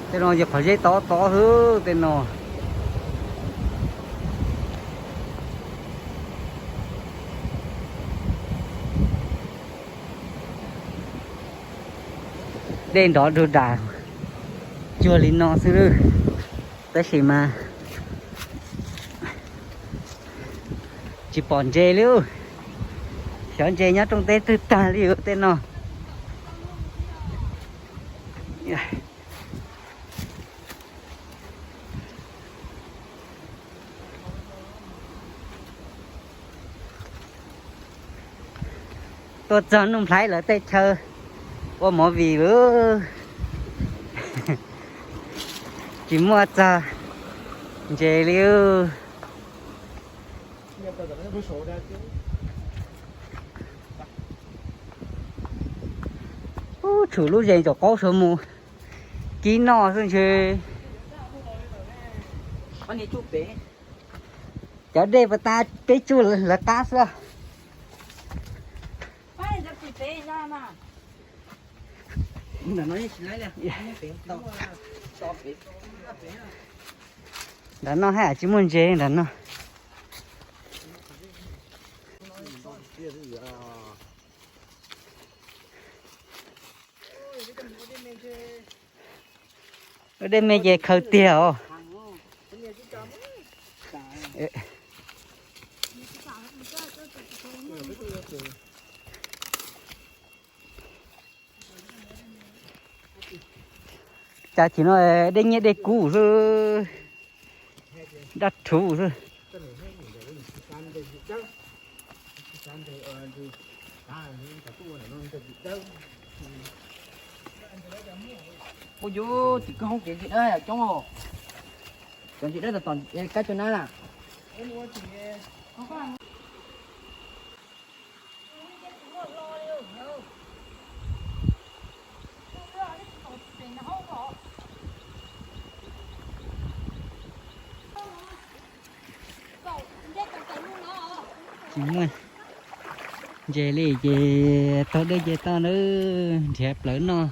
Tej no yog qhov zeb tob tob xwb tej no. Dej nrov dug dam cuag li no xwb, tab sis mas tsis pom ntses li. Xyov ntses nyob rooj teb twg tag li tej no. Tuaj txog Nuj Nplhaib lawv tej chaw ua movie lawm, tsis muaj txog ntses li. Ub, tshum lub zes ntsaum qaub suav mus kib noj xwb ntshe. Cov dej puas tas peb tsuj lawv qab xwb. Nram no haj tsis muaj ntses nram no. Dej me ces khaws tiag os. Cas chim no dej nyiaj dej kub xwb, daj rhuv xwb. Kuv yus tsis kwj hoob kev ntsis dawb coob, cov ntsis dawb tom tom kab cov nab na. Tsis muaj ntses li ces taug dej ces toj na, nrhiav plawv noj.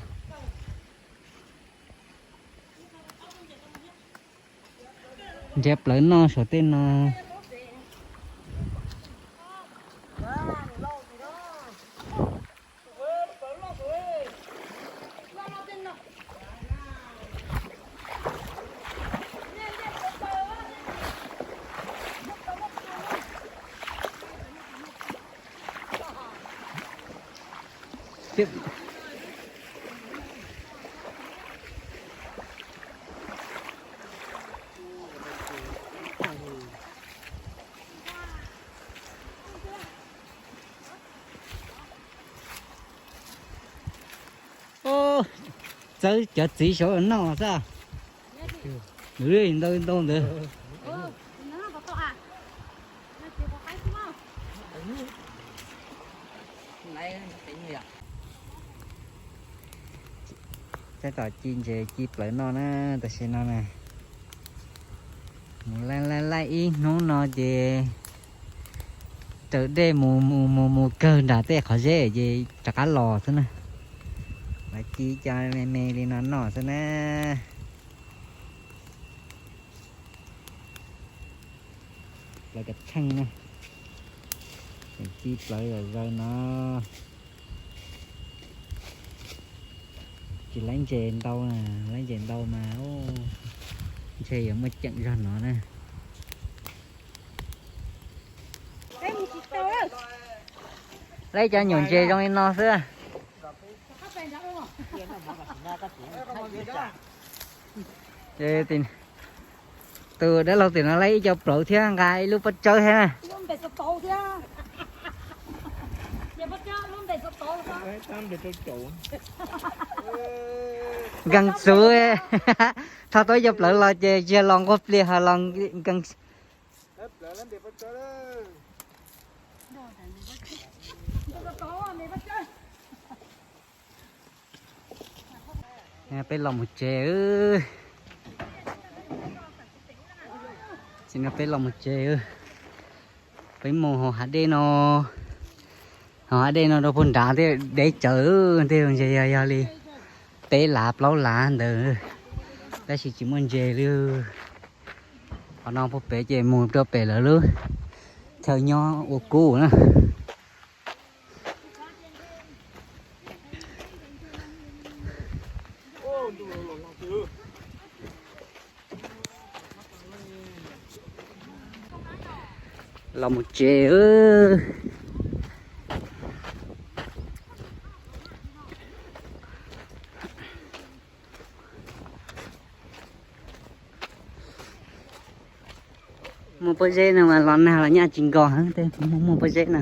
Nrhiav plawv noj saum tej no. Txawb cov txiv saud noj xwb. Ntau ntau ntawd. Tab tom ci ntses ci plawv noj na, tam sim no na. Mus laij laij laij ib hnub no ces raws dej mus mus mus mus kawg nram tej qhov zeb ces rov qab los xwb na. Lawv ci cov me me li no noj xwb na. Plawv kav tsheej na, ci plawv zom zaws no. Tsis laib ntses ntau, laib ntses ntau mas ntshe yuav muaj ceem zog no na. Laib cov nyuam ntses zoo li no xwb. Tus dab laug tim no laib ib co plawv thiab nqa ib lub pob tsawb thiab na. Nkees txuv, tho tau ib co plawv los ces tsis yog los nquag plias ho los nkees. Peb los mus tsev. Tam sim no peb los mus tsev, peb mus hauv hav dej no, hauv hav dej no rau puag nrad tej deb tsawv, tej zaum ntshe yog yog li peb lav plaub lav ntawd. Tab sis tsis muaj ntses li. Qhov no puag pem ces mus rau pem lawv lub chaw nyob ua kub na. Los mus tsev. Muaj pob zeb no mas los nag los nyaj tsis nkos heev, tej muaj muaj pob zeb no.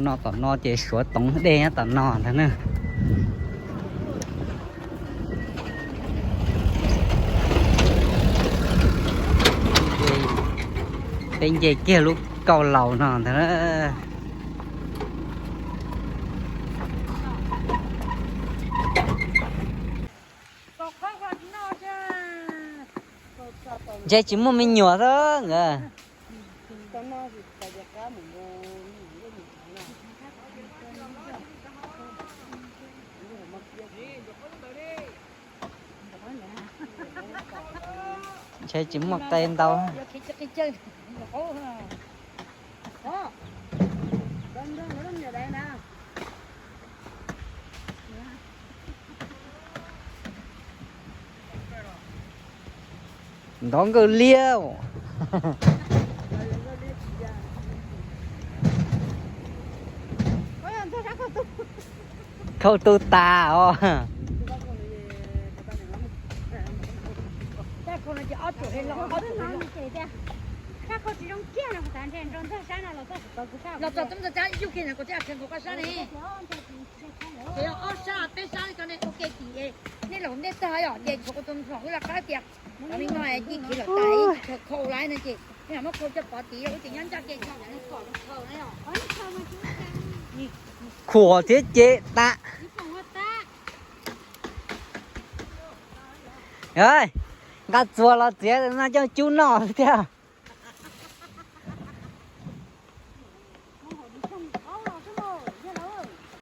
No tom no ces suav toov dej nyob tom no ntag na. Peb nce kiag lub kauj laus no ntag. Ntshe tsis muaj me nyuam xwb nkawd. Ntshe tsis muaj qe ntau. Ntov nkawj liab. Khauj tu tas os. Los txog tub ntxawg Tsab yug kiag ntawd kuv thiaj kheev nkaus koj sab ne. Ces ob sab peb sab li ko ne ua ke tim nej laus ntej tag yom, ces tshuav kuv tus hlob wb lawv qab tias cov me no ci khiv lawm tas ib tsis khaws khau lawm no ces nej muab khau coj pov tid, wb ces nyob ncaj kev tso kom khaws na yom. Khuam thiab ces tas. Nqa txuas los txiav no coj cub noj thiab.